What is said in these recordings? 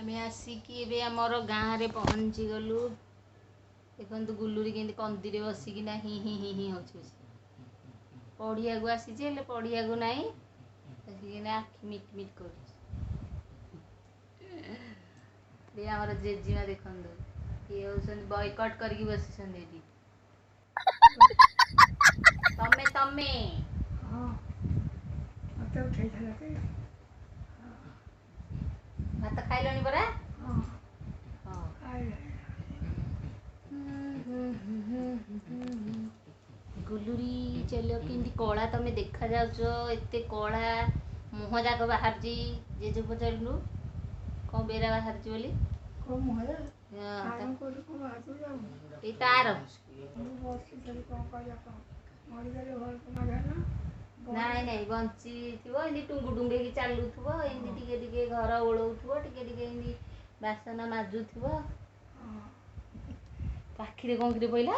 ଆମେ ଆସିକି ଏବେ ଆମର ଗାଁରେ ପହଞ୍ଚିଗଲୁ। ଦେଖନ୍ତୁ ଗୁଲୁରି କେମିତି କନ୍ଦିରେ ବସିକିନା ହିଁ ହିଁ ହିଁ ହିଁ ହେଉଛି। ପଢ଼ିବାକୁ ଆସିଛି, ହେଲେ ପଢ଼ିବାକୁ ନାହିଁ, ଆସିକିନା ଆଖି ମିଟ୍ ମିଟ୍ କରୁଛି। ଏ ଆମର ଜେଜିମା ଦେଖନ୍ତୁ, ଇଏ ହେଉଛନ୍ତି ବୟକଟ୍ କରିକି ବସିଛନ୍ତି ଏଠି। ତମେ ତମେ ଭାତ ଖାଇଲଣି ପରା? ହଁ। ଗୁଲୁରି ଚାଲ, କେମିତି କଳା ତମେ ଦେଖାଯାଉଛ, ଏତେ କଳା ମୁହଁ ଯାକ ବାହାରୁଛି। ଜେଜେ ପଚାରିଲୁ କ'ଣ ବେରା ବାହାରୁଛି ବୋଲି। ଏଇ ତାର ନାଇଁ ନାଇଁ, ବଞ୍ଚିଥିବ ଏମିତି ଟୁଙ୍ଗୁ ଟୁଙ୍ଗେଇକି ଚାଲୁଥିବ, ଏମିତି ଟିକେ ଟିକେ ଘର ଓଳଉଥିବ, ଟିକେ ଟିକେ ଏମିତି ବାସନ ମାଜୁଥିବ। ଆଖିରେ କ'ଣ କିରେ ପଇଲା?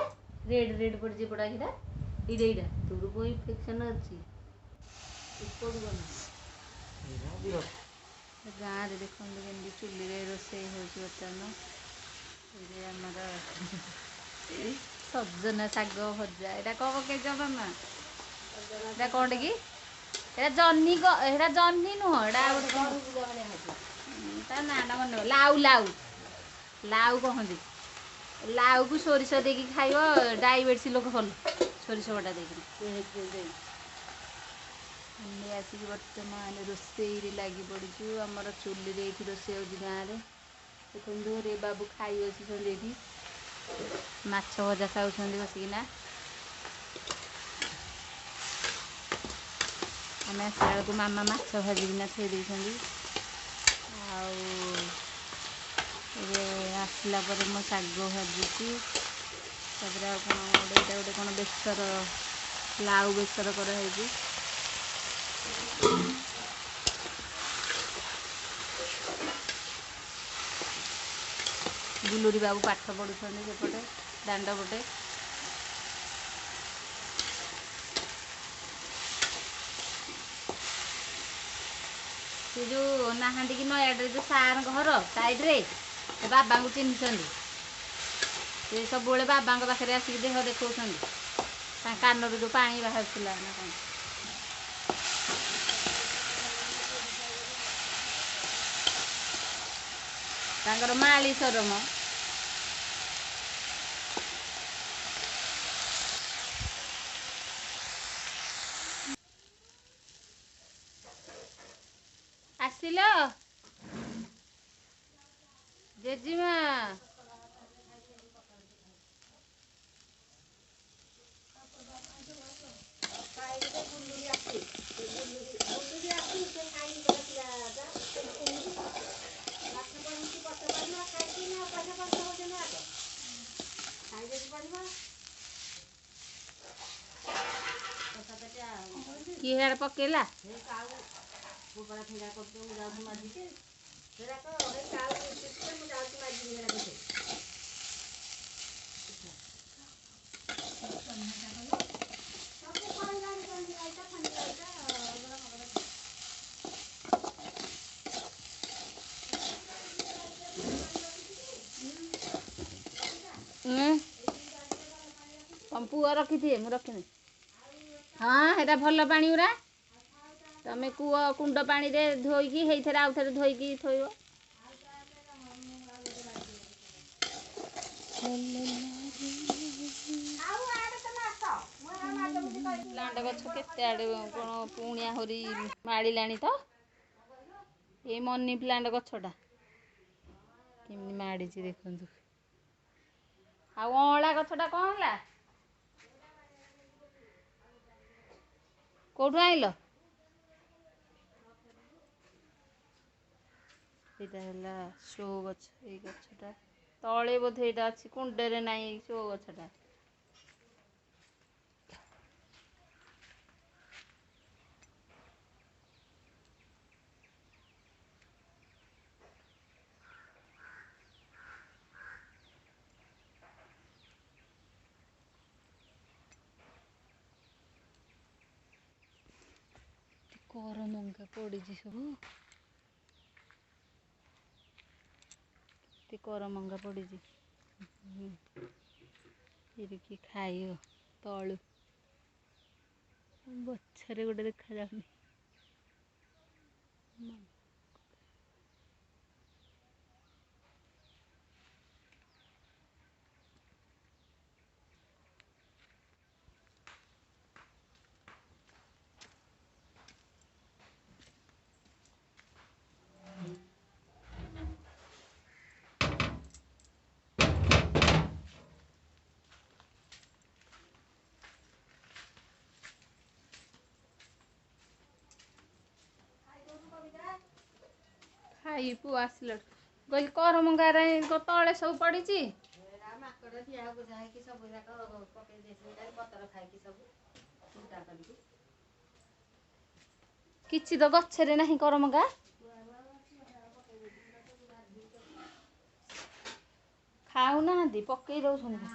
ରେଡ୍ ରେଡ୍ ପଡ଼ିଛି ଏପଟ ଆଖିଟା। ଏଇଟା ଏଇଟା ତୋର କ'ଣ ଇନଫେକ୍ସନ୍ ଅଛି? ଏପଟୁ କ'ଣ? ଗାଁରେ ଦେଖନ୍ତୁ କେମିତି ଚୁଲିରେ ରୋଷେଇ ହେଉଛି ବର୍ତ୍ତମାନ। ଏଇଠି ଆମର ସଜନା ଶାଗ ଭଜା। ଏଇଟା କ'ଣ ପକେଇଛ ମାମା? ଏଇଟା କ'ଣଟା କି? ଏଇଟା ଜହ୍ନି। ଏଇଟା ଜହ୍ନି ନୁହଁ, ଏଇଟା ଗୋଟେ କ'ଣ, ତା ନାଁଟା ମନେ, ଲାଉ ଲାଉ ଲାଉ କହନ୍ତି। ଲାଉକୁ ସୋରିଷ ଦେଇକି ଖାଇବ, ଡାଇବେଟିସ୍ ଲୋକ ଭଲ, ସୋରିଷ ବଟା ଦେଇକିନି। ଆମେ ଆସିକି ବର୍ତ୍ତମାନ ରୋଷେଇରେ ଲାଗି ପଡ଼ିଛୁ। ଆମର ଚୁଲିରେ ଏଇଠି ରୋଷେଇ ହେଉଛି ଗାଁରେ। ଦେଖନ୍ତୁ ରେ ବାବୁ ଖାଇ ବସିଛନ୍ତି ଏଇଠି, ମାଛ ଭଜା ଖାଉଛନ୍ତି ବସିକିନା। ଆମେ ଆସିଲା ବେଳକୁ ମାମା ମାଛ ଭାଜିକିନା ଥୋଇ ଦେଇଛନ୍ତି। ଆଉ ଏବେ ଆସିଲା ପରେ ମୁଁ ଶାଗ ଭାଜୁଛି। ତାପରେ ଆଉ କ'ଣ ଗୋଟେ, ଏଇଟା ଗୋଟେ କ'ଣ ବେସର, ଲାଉ ବେସର କରାହେଇଛି। ଗୁଲୁରି ବାବୁ ପାଠ ପଢ଼ୁଛନ୍ତି ସେପଟେ ଦାଣ୍ଡ ପଟେ। ସେ ଯେଉଁ ନାହାନ୍ତି କି ନୟାଗଡ଼ରେ ଯେଉଁ ସାର୍ଙ୍କ ଘର ସାଇଡ଼୍ରେ, ସେ ବାବାଙ୍କୁ ଚିହ୍ନିଛନ୍ତି। ସେ ସବୁବେଳେ ବାବାଙ୍କ ପାଖରେ ଆସିକି ଦେହ ଦେଖାଉଛନ୍ତି। ତାଙ୍କ କାନରୁ ଯେଉଁ ପାଣି ବାହାରୁଥିଲା ନା କ'ଣ, ତାଙ୍କର ମାଳି ସରମ। ଆସିଲ ଜେଜିମା? କିଏ ହିଆଡ଼େ ପକେଇଲା? ତମ ପୁଅ ରଖିଥିବେ, ମୁଁ ରଖିନି। ହଁ, ସେଇଟା ଭଲ ପାଣି ଗୁରା। ତମେ କୂଅ କୁଣ୍ଡ ପାଣିରେ ଧୋଇକି ହେଇଥିରେ ଆଉ ଥରେ ଧୋଇକି ଥୋଇବ। ପ୍ଲାଣ୍ଟ ଗଛ କେତେ ଆଡ଼େ କ'ଣ ପୁଣି ଆହୁରି ମାଡ଼ିଲାଣି ତ। ଏଇ ମନି ପ୍ଲାଣ୍ଟ ଗଛଟା କେମିତି ମାଡ଼ିଛି ଦେଖନ୍ତୁ। ଆଉ ଅଁଳା ଗଛଟା କ'ଣ ହେଲା? କୋଉଠୁ ଆଣିଲ? ଏଇଟା ହେଲା ଶୋ ଗଛ। ଏଇ ଗଛଟା ତଳେ ବୋଧେ ଏଇଟା ଅଛି, କୁଣ୍ଡରେ ନାହିଁ ଶୋ ଗଛଟା। କରମଙ୍ଗା ପଡ଼ିଛି ସବୁ। କେମିତି କରମଙ୍ଗା ପଡ଼ିଛି। ଏଠି କିଏ ଖାଇବ ତଳୁ ଗଛରେ ଗୋଟେ ଦେଖାଯାଉନି। ଖାଇବୁ ଆସିଲ କହିଲି କରମଙ୍ଗାରେ ତଳେ ସବୁ ପଡ଼ିଛି। ମାଙ୍କଡ଼ ଠିଆ ହେଇକି ସବୁ ଯାକ ପକେଇ ଦେଇଛନ୍ତି, ପତର ଖାଇକି ସବୁ ଚିନ୍ତା କରିକି। କିଛି ତ ଗଛରେ ନାହିଁ କରମଙ୍ଗା। ଖାଉନାହାନ୍ତି, ପକେଇ ଦଉଛନ୍ତି।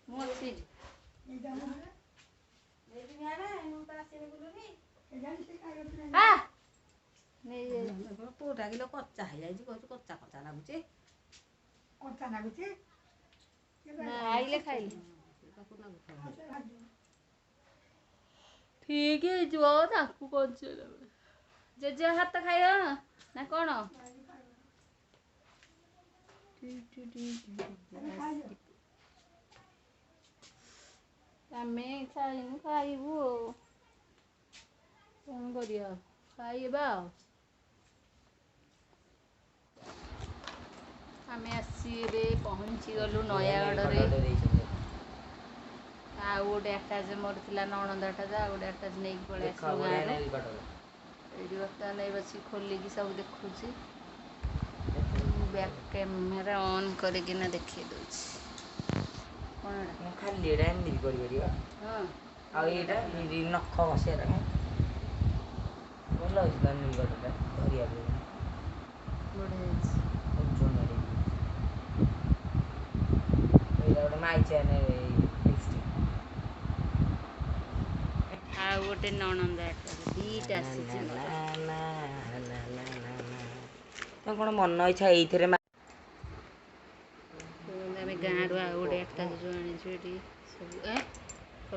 ମୁଁ ଅଛି। କୋଉଟା କିଲୋ କଚା ହେଇଯାଇଛି କହୁଛୁ, କଚା କଚା ଲାଗୁଛି। କଞ୍ଚା ଲାଗୁଛି। ନା ଆଇଲେ ଖାଇଲେ ଠିକ ହେଇଯିବ। ତାକୁ କଞ୍ଚା ଜେଜେ ହାତ ଖାଇବ ନା କଣ? ଆମେ ଖାଇନୁ, ଖାଇବୁ ଆଉ କଣ କରିବା, ଖାଇବା। ଆଉ ଆମେ ଆସି ଏବେ ପହଞ୍ଚିଗଲୁ ନୟାଗଡ଼ରେ। ଆଉ ଗୋଟେ ଆଟାଚ୍ ମୋର ଥିଲା ନଣନ୍ଦ ଆଟାଚ୍, ଆଉ ଗୋଟେ ଆଟାଚ୍ ନେଇକି ପଳେଇ ଆସିଲୁ ଗାଁରୁ। ଏଇଠି ବର୍ତ୍ତମାନ ଏଇ ବସି ଖୋଲିକି ସବୁ ଦେଖୁଛି। ମୁଁ ବ୍ୟାକ୍ କ୍ୟାମେରା ଅନ୍ କରିକିନା ଦେଖେଇ ଦେଉଛି। କ'ଣ ଏଇଟା? ଖାଲି ଏଇଟା ଏମିତି କରିପାରିବା। ହଁ। ଆଉ ଏଇଟା ଏମିତି ନଖ ଘଷିବାଟା ଭଲ ଅଛି ତା ନିକଟଟା ଧରିବା ପାଇଁ। ବଢ଼ିଆ ହେଇଛି। ଓଜନ। ଏଇଟା ଗୋଟେ ମାଇଚେନ୍ ଲିପଷ୍ଟିକ୍। ଆଉ ଗୋଟେ ନଣନ୍ଦ ଆଟାଚ୍, ଦିଟା ଆସିଛି ମୋର। ତମେ କ'ଣ ମନ ଇଚ୍ଛା ଏଇଥିରେ? ଆମେ ଗାଁରୁ ଆଉ ଗୋଟେ ଆଟାଚ୍ ଯେଉଁ ଆଣିଛୁ, ଏଠି ସବୁ। ଏ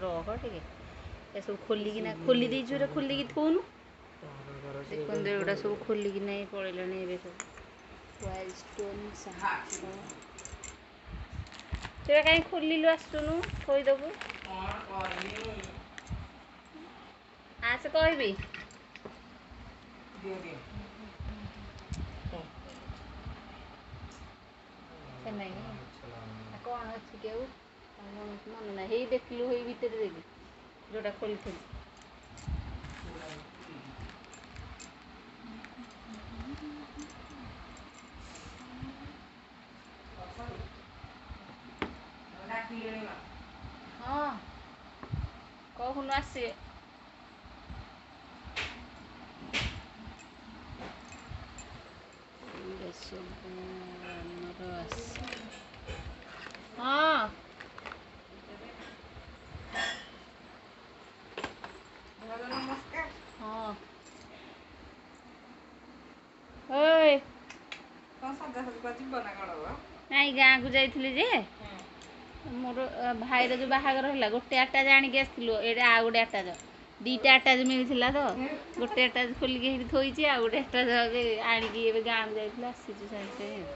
ରହ ଟିକେ, ଏସବୁ ଖୋଲିକିନା ଖୋଲି ଦେଇଛୁ। ଏଟା ଖୋଲିକି ଥୋଉନୁ। ଦେଖନ୍ତୁ, ଏଗୁଡ଼ା ସବୁ ଖୋଲିକି ନେଇ ପଳେଇଲାଣି ଏବେ ସବୁ। ୱାଇଲ୍ଡ ଷ୍ଟୋନ୍ ସାମ୍ପୁ ସେଟା କାହିଁ ଖୋଲିଲୁ? ଆସୁନୁ ଥୋଇଦେବୁ। ଆସେ କହିବି। ନାଇଁ, କ'ଣ ଅଛି କି ଆଉ? ଆଉ କ'ଣ ଅଛି ମନେ ନାହିଁ। ହେଇ ଦେଖିଲୁ, ହେଇ ଭିତରେ ଦେଖି ଯୋଉଟା ଖୋଲିଥିଲି। ହଁ, କହୁନୁ ଆସିବେ। ଏଇଟା ସବୁ ଆମର ଆସି। ହଁ ହଁ, ଓଏ। ନାଇଁ, ଗାଁକୁ ଯାଇଥିଲି ଯେ ମୋର ଭାଇର ଯେଉଁ ବାହାଘର ହେଲା, ଗୋଟେ ଆଟାଚ୍ ଆଣିକି ଆସିଥିଲୁ। ଏଇଟା ଆଉ ଗୋଟେ ଆଟାଚ୍, ଦୁଇଟା ଆଟାଚ୍ ମିଳିଥିଲା ତ ଗୋଟେ ଆଟାଚ୍ ଖୋଲିକି ହେଇଠି ଥୋଇଛି, ଆଉ ଗୋଟେ ଆଟାଚ୍ ଏବେ ଆଣିକି ଏବେ ଗାଁକୁ ଯାଇଥିଲୁ, ଆସିଛୁ ସାଙ୍ଗେ ସାଙ୍ଗେ।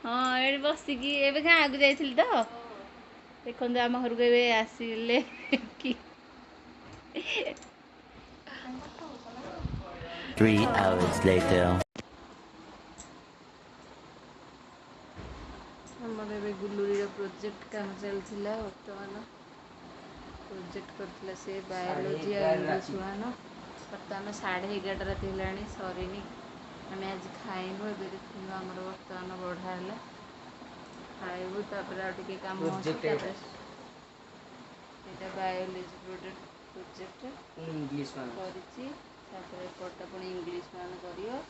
ହଁ, ଏଇଠି ବସିକି ଏବେ ଗାଁକୁ ଯାଇଥିଲି ତ। ଦେଖନ୍ତୁ, ଆମ ଘରକୁ ଏବେ ଆସିଲେ କି। 3 hours later. ଆମର ଏବେ ଗୁଲୁରୀର ପ୍ରୋଜେକ୍ଟ କାମ ଚାଲିଥିଲା। ବର୍ତ୍ତମାନ ପ୍ରୋଜେକ୍ଟ କରିଥିଲା ସେ ବାୟୋଲୋଜି ଆଉ ଇଂଲିଶ ୱାନ୍। ବର୍ତ୍ତମାନ 11:30 ରାତି ହେଲାଣି, ସରିନି। ଆମେ ଆଜି ଖାଇନୁ। ଏବେ ଦେଖନ୍ତୁ, ଆମର ବର୍ତ୍ତମାନ ବଢ଼ା ହେଲା, ଖାଇବୁ। ତାପରେ ଆଉ ଟିକେ କାମ ଅଛି। Project। ତାପରେ ଏଇଟା ବାୟୋଲୋଜି ପ୍ରୋଜେକ୍ଟ ଇଂଲିଶ କରିଛି। ତାପରେ ଏପଟଟା ପୁଣି ଇଂଲିଶ ୱାନ୍ କରିବ।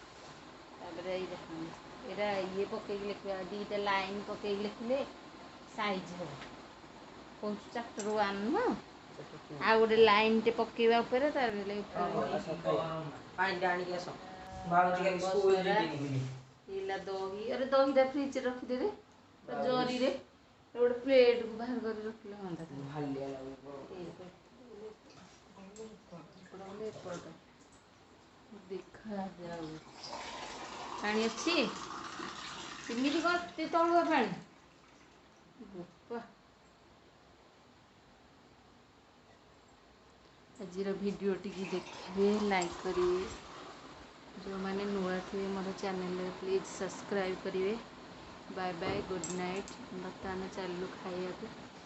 ତାପରେ ଏଇ ଦେଖନ୍ତୁ। ଏଇଟା ଇଏ ପକେଇକି ଲେଖିବା, ଦୁଇଟା ଲାଇନ୍ ପକେଇକି ଲେଖିଲେ ସାଇଜ୍ ହେବ। କହୁଛୁ ଚାପ୍ଟର 1 ନୁହଁ, ଆଉ ଗୋଟେ ଲାଇନ୍ଟେ ପକେଇବା ଉପରେ, ତାପରେ ପାଣିଟା ଆଣିକି ଆସ। ଭାବୁଛି କାଲି ସ୍କୁଲ ଯିବିନି ବୋଲି। ହେଲା ଦହି। ଆରେ ଦହିଟା ଫ୍ରିଜରେ ରଖିଦେବେ ଜରିରେ, ଗୋଟେ ପ୍ଲେଟ୍କୁ ବାହାର କରି ରଖିଲେ ହୁଅନ୍ତା। ହାଲିଆ ଲାଗୁଛି। ଏପଟ ଦେଖାଯାଉ। ପାଣି ଅଛି? ଏମିତି କଣ ଏତେ ତଳୁଆ ପାଣି, ବୋପା। ଆଜିର ଭିଡ଼ିଓଟିକି ଦେଖିବେ, ଲାଇକ୍ କରିବେ। ଯେଉଁମାନେ ନୂଆ ଥିବେ ମୋର ଚ୍ୟାନେଲରେ, ପ୍ଲିଜ୍ ସବସ୍କ୍ରାଇବ୍ କରିବେ। Bye bye, good night. ବର୍ତ୍ତମାନ ଚାଲିଲୁ ଖାଇବାକୁ।